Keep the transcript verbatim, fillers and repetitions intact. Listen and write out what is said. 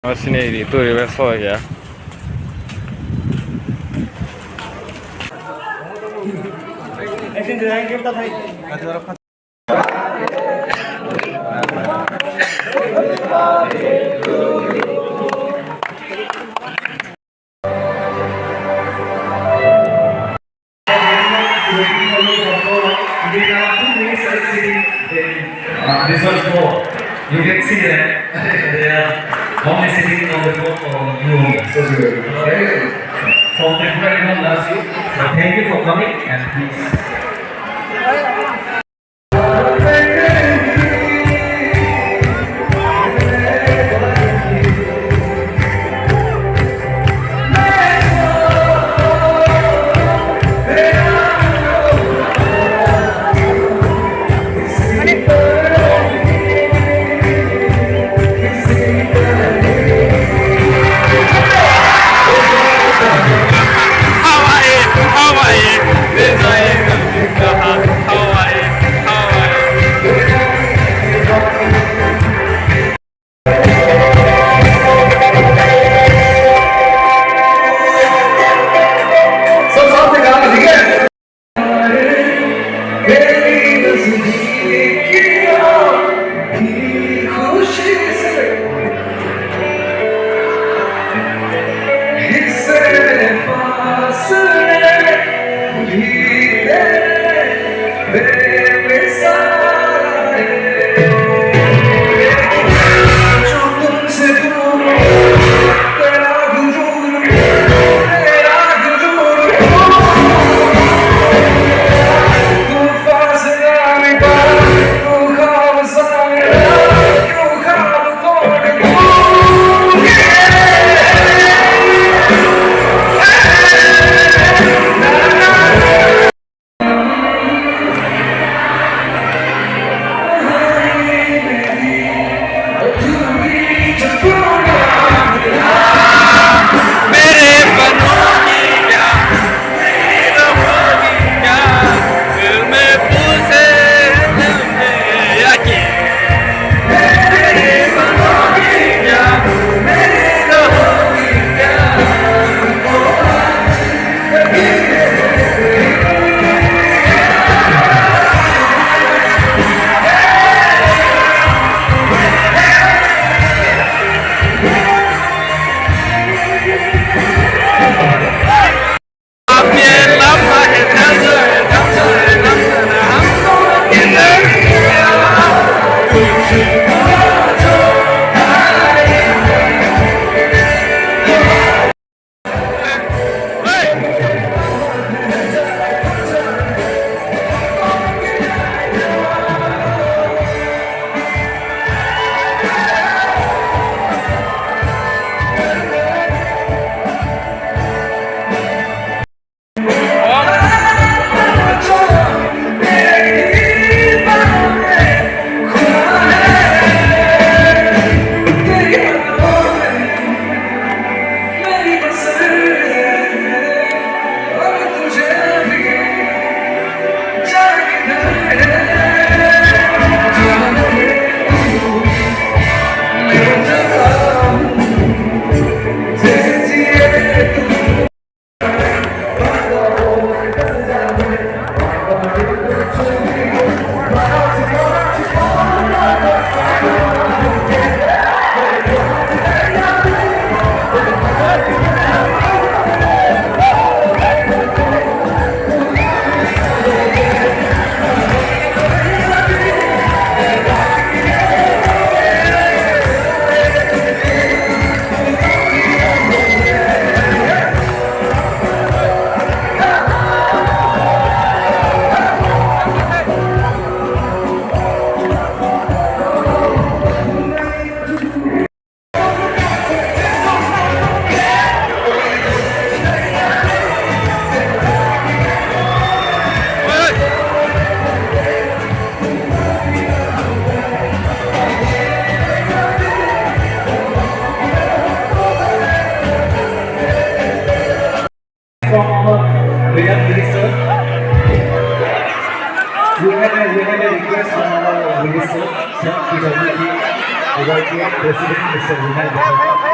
Sini di tu river so ya. Uh, this one four. You can see them. They are only sitting on the floor for you only. So good. Okay? From Tripura, everyone loves you. So thank you for coming and please. From our, we have a, we have a request from our minister, sir, P W D, Y T F president, Mister Vinay Dutta.